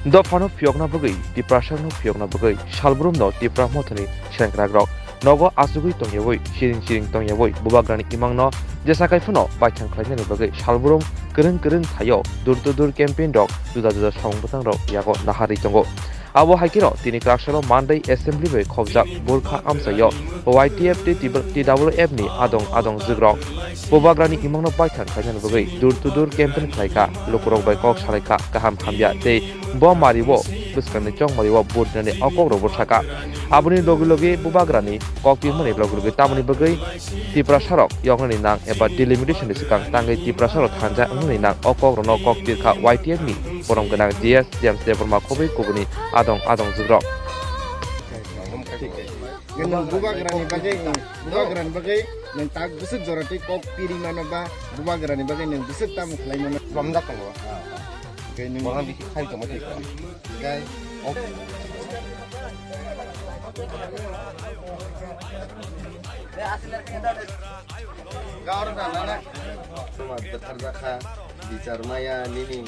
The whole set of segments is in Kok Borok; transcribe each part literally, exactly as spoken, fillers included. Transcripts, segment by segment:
Dophano phiyokna bagwi, Tiprasarokno phiyokna bagwi salbrumno Tipra Mothani sengkrakrok nogo achugwi tongyawi, siring siring tongyawi Bubagrani imangno jesa kaiphano baithang khlainani bagwi salbrum kwrwng kwrwng thaio door to door campaign rok juda juda samung bwtangrok yago naharwi tongo. Abo hai kheno tini kwraksalo Mandai Assembly bai khobjak Burkha amchaio Y T F tei T W F ni adong adong jwkrok Bubagrani imangno baithang khlainani bagwi door to door campaign khlaikha, lukurok bai kok salaikha, kaham hamya tei bo mario bwskangni chongmario vote rinani o kokrokbo sakha. Aboni logi logi Bubagrani kok pirmani logi logi tamoni bagwi Tiprasarok yoknani nang eba delimitation ni swkang tangwi Tiprasarok thanja wngnani nang o kokrokno kok pirkha Y T F ni borom gwnang G S James Debbarma khobwi kubuni adong adong jwkrok. Nwng Bubagrani bagwi, Bubagrani bagwi nwng tak bwswk jora tei kok piri mano ba Bubagrani bagwi nwng bwswk tamo khlai mano? Lomjak tongo. Tei nwng Bono bisi khai tongma tei kok. Tei kok. Gaur da nana. Tuma bwthar jakha, bichar maya, nini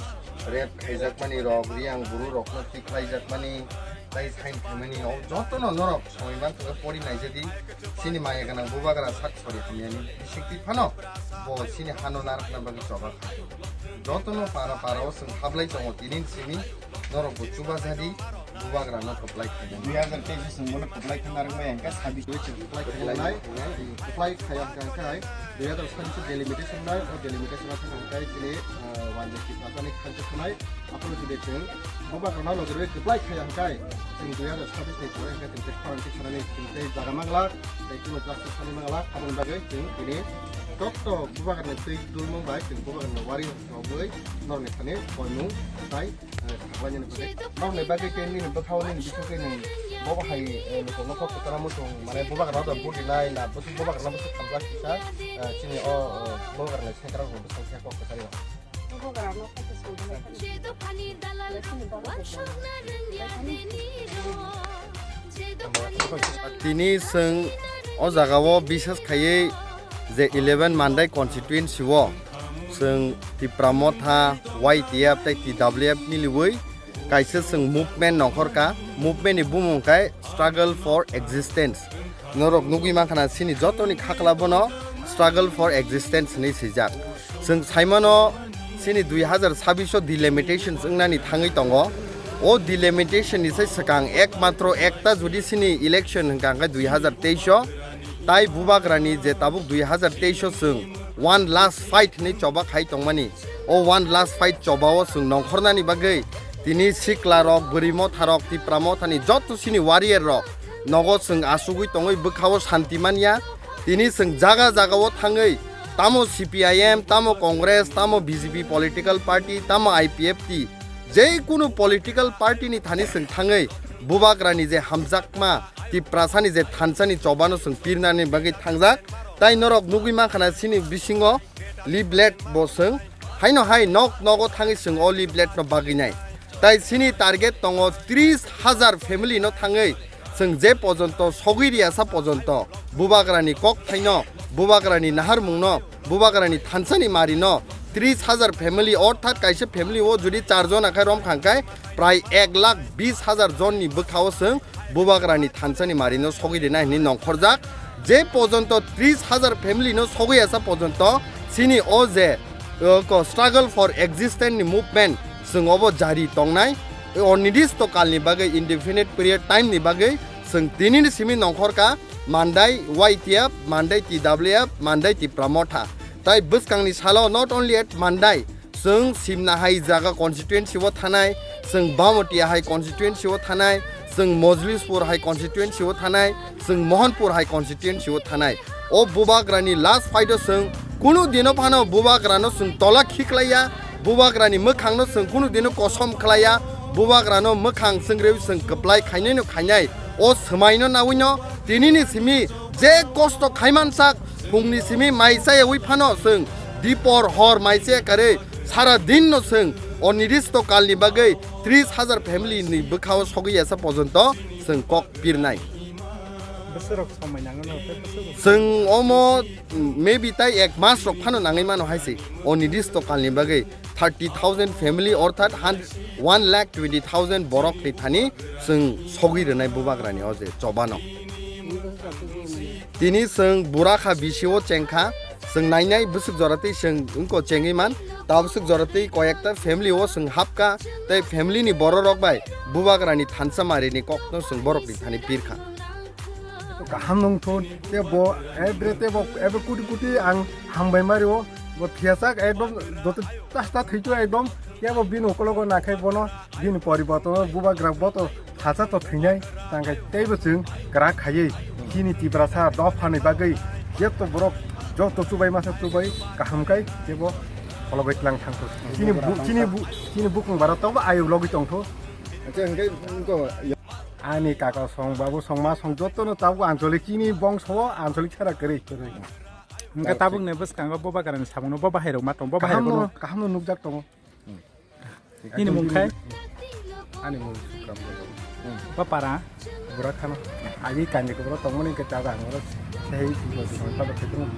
rape khaijakmani rok, riyang buru rokno tikhlaijakmani, tai sign khaimani, o jotono norok soi manthogo pori naijadi, chini maya gwnang Bubagra sak sori hamyani bisingtwi phano, bo chini hano narwkna bagwi choba kha. Jotono para para o chwng hablai tongo tini simi, norok bo chuba jadi, Bubagrano kwplai khainai. Dui hazar teis o chwng bono kwplai khe narwknai hwnkhe sabis o chwng kwplai khainai, kwplai khaiya hwnkhe hai dui hazar sabis o delimitation nai, o delimitation o thang hwnkhe chini, ah, wanjwi Tiprasani khansa thunai. Aphuru tide chwng Bubagrano nojorwi kwplai khaiya hwnkhe chwng dui hazar sabis ni pore hwnkhe chwng tei khorang tei sanani chwng tei jaga manglak, tei chwngno justice sanwi manglak. Aboni bagwi chwng tini tokto Bubagrani twi dulmung bai chwng Bubagrano wari rogwi norokni thani koimung tai, eh, khaklainani bagwi. Norokni bagwi tei nini bwkhao nini bisingtwi nwng bobo hai, eh, lukurokno kok kwcharo muchung, mane, Bubagrano da vote rinai na, bwswk Bubagrano bwswk hamjak kisa, eh, chini o, eh, Bubagrani sengkrakrok bwswk khe kok kwcharwi rw. Tini chwng o jagao bises khaiwi je eleven Mandai constituency o chwng Tipra Motha, Y T F tei T W F miliwi kaisa chwng movement nongkhorkha. Movement ni bumung khe Struggle for Existence. Norok nugwi mankha na, chini jotoni khakla bono Struggle for Existence hinwi swijak. Chwng saimano, chini dui hazar sabis o delimitations wngnani thangwi tongo. O delimitation ni sai swkang ekmatro ekta jodi chini election hwnkha hwnkhe dui hazar teis o, tai Bubagrani je tabuk dui hazar teis o chwng one last fight hinwi choba khai tongmani, o one last fight choba o chwng nongkhornani bagwi tini sikla rok, bwrwi motha rok, Tipra Motha ni joto chini warrior rok nogo chwng achugwi tongwi bwkha o santi manya. Tini chwng jaga jaga o thangwi tamo C P I M, tamo Congress, tamo B J P political party, tamo I P F T, je kunu political party ni thani chwng thangwi Bubagrani je hamjakma Tiprasani je thansani chobano chwng pirnani bagwi thangjak. Tai norok nugwi mankha na chini bisingo leaflet bo chwng haino hai nok nogo thangwi chwng o leaflet no bagwi nai. Tai chini target tongo tris hajar family no thangwi chwng je pojonto sogwi riyasa pojonto Bubagrani kok thaino, Bubagrani naharmungno, Bubagrani thansani marino tris hajar family, orthat kaisa family o jodi char jon akhai rom khangkhai prai ek lakh bis hajar jonni bwkha o chwng Bubagrani thansani marino sogwi rina hinwi nongkhorjak. Je pojonto tris hajar family no sogwi asa pojonto chini o je, o, ko struggle for existence ni movement chwng obo jari tongnai. O nirdishto kalni bagwi, indefinite period time ni bagwi chwng tinini simi nongkhorkha Mandai Y T F, Mandai T W F, Mandai Tipra Motha. Tai bwskangni salo not only at Mandai, chwng Simna hai jaga constituency o thanai, chwng Bamatia hai constituency o thanai, chwng Mojlispur hai constituency o thanai, chwng Mohanpur hai constituency o thanai. O Bubagrani last fight o chwng kunu dino phano Bubagrano chwng tola khiklaiya, Bubagrani mwkhangno chwng kunu dino kosom khlaiya, Bubagrano mwkhang chwngrewi chwng kwplai khainai no khainai. O swmaino nawino tinini simi je kosto khaimansak, phungni simi mai chayawi phano chwng dipor hor mai chaya karwi sara din no chwng o nirdishto kalni bagwi tris hajar family ni bwkhao sogwi asa pojonto chwng kok pirnai. Chwng omo, mm, maybe tai ek mas rok phano nangwi mano hai se. O nidisto kalni bagwi thirty thousand family orthat han-, one lakh twenty thousand borok ni thani chwng sogwi rwnai bubagrani o je chobano. Tini chwng burakha bisio chengkha, chwng nainai bwswk jora twi chwng wngko chengwi man, ta bwswk jora twi koyekta family o chwng hapkha, tei family ni bororok bai bubagrani thansa marini kokno chwng borokni thani pirkha. Kaham nung thun, tei bo, ebre tei bo, ebre kuti kuti ang hambai mario, bo thiyajak ekdom joto tasta thwitu ekdom, tei bo bini ukologo nakhai bono, bini poriboto, bubagra boto, thacha to thwinai, tangkai teibo chwng kwrak khaiwi, chini Tiprasa dophani bagwi, joto borok, joto chubai masa chubai, kaham kai, tei bo kholobwi tlang thangthu. Chini bu-, chini bu-, chini bukung bara tobo ayuk logwi tongthu. Ani kaka song, babu song, ma song, jotono tabuk anchalik chini bongso o anchalik sara kwrwi. Hwnkhe tabukni bwskango bubagrani samungno bo bahairok ma tong, bo bahairok kaham no nukjak tongo. Nini mung khai? Ani mung Sukram. Bo para? Burakha no. Agi kandi kubro tongmani ke tabuk ang oro sei tabuk khe tongmani.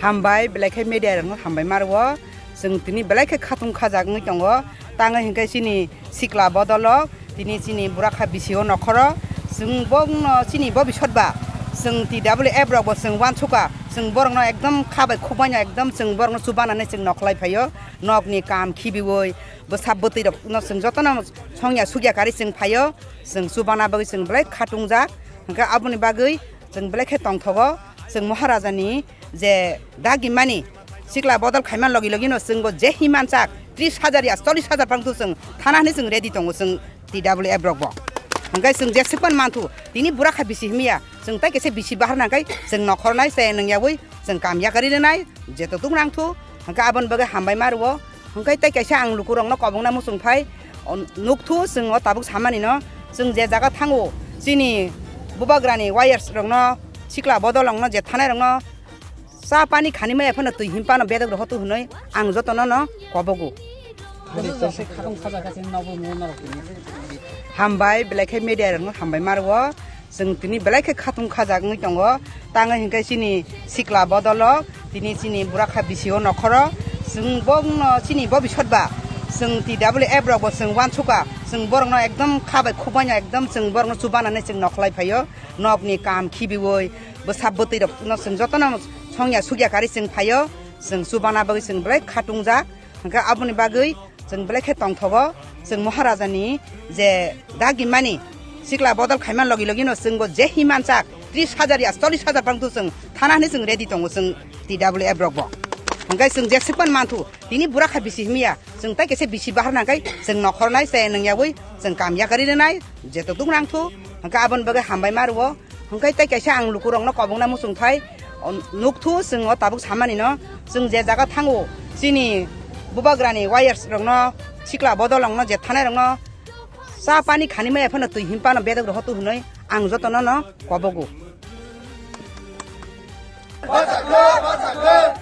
Hambai, belai khe media rokno hambai ma rwo. Chwng tini belai khe khatung khajak wngwi tongo. Tangwi hinkhe chini sikla bodolo, tini chini burakha bisio nokhoro. Chwng bongno chini bobisot ba. Chwng T W F rokbo chwng uansukha. Chwng borokno ekdom kha bai khuk baino ekdom chwng borokno chubanani chwng nokhlai phaio. Nokni kam khibiui, bwsa bwtwi rokno chwng jotono songya sukya kari chwng phaio. Chwng chubana bagwi chwng belai khatungjak. Hinkhe aboni bagwi chwng belai khe tongthogo. Chwng Maharajani je dagimani sikla bodol khaimani logi logino chwngbo je himanchak tris hajar ya chollish hajar pang tu chwng thana hwnwi chwng ready tongo chwng T W F rokbo. Hwnkhe chwng jeswk pan manthu tini burakha bisi himya chwng tai kaisa bisi bahar nangkai chwng nokhornai chaya nungyaui chwng kam yakari rwnai jeto tuk nangthu hwnkhe aboni bagwi hambai ma rwo. Hwnkhe tei kaisa ang lukurokno kobongna muchung phai, o, nukthu chwng o tabuk samani no, chwng je jaga thango, chini bubagrani wires rokno, sikla bodol rokno, je thanai rokno, cha pani khani maya phano twi him pano bedok rok hotu hwnwi ang jotono no kobogo. Hambai, belai khe media rokno hambai ma rwo. Chwng tini belai khe khatung khajak wngwi tongo. Tangwi hinkhe chini sikla bodolo, tini chini burakha bisio nokhoro. Chwng bongno chini bobisot ba. Chwng T W F rokbo chwng uansukha. Chwng borokno ekdom kha bai khuk baino ekdom chwng borokno chubanani chwng nokhlai phaio. Nokni kam khibiui, bwsa bwtwi rokno chwng jotono songya sukya kari chwng phaio. Chwng chubana bagwi chwng belai khatungjak. Hwnkhe aboni bagwi chwng belai khe tongthogo, chwng Maharajani je dagimani sikla bodol khaimani logi logino chwngbo je himanchak tris hajar ya chollish hajar pang tu chwng thana hwnwi chwng ready tongo chwng T W F rokbo. Hwnkhe chwng jeswk pan manthu tini burakha bisi himya chwng tai kaisa bisi bahar nangkai chwng nokhornai chaya nungyaui chwng kam yakari rwnai jeto tuk nangthu hwnkhe aboni bagwi hambai ma rwo. Hwnkhe tei kaisa ang lukurokno kobongna muchung phai, o, nukthu chwng o tabuk samani no, chwng je jaga thango, chini bubagrani wires rokno, sikla bodol rokno, je thanai rokno, cha pani khani maya phano twi him pano bedok rok hotu hwnwi ang jotono no kobogo.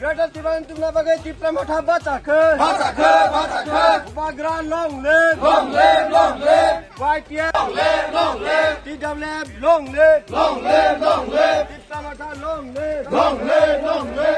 Greater Tipraland tubuna bagwi Tipra Motha bacha khe. Bacha khe, bacha khe. Bubagra long live. Long live, long live. Y T F long live, long live. T W F long live. Long live, long live. Tipra Motha long live. Long live, long live.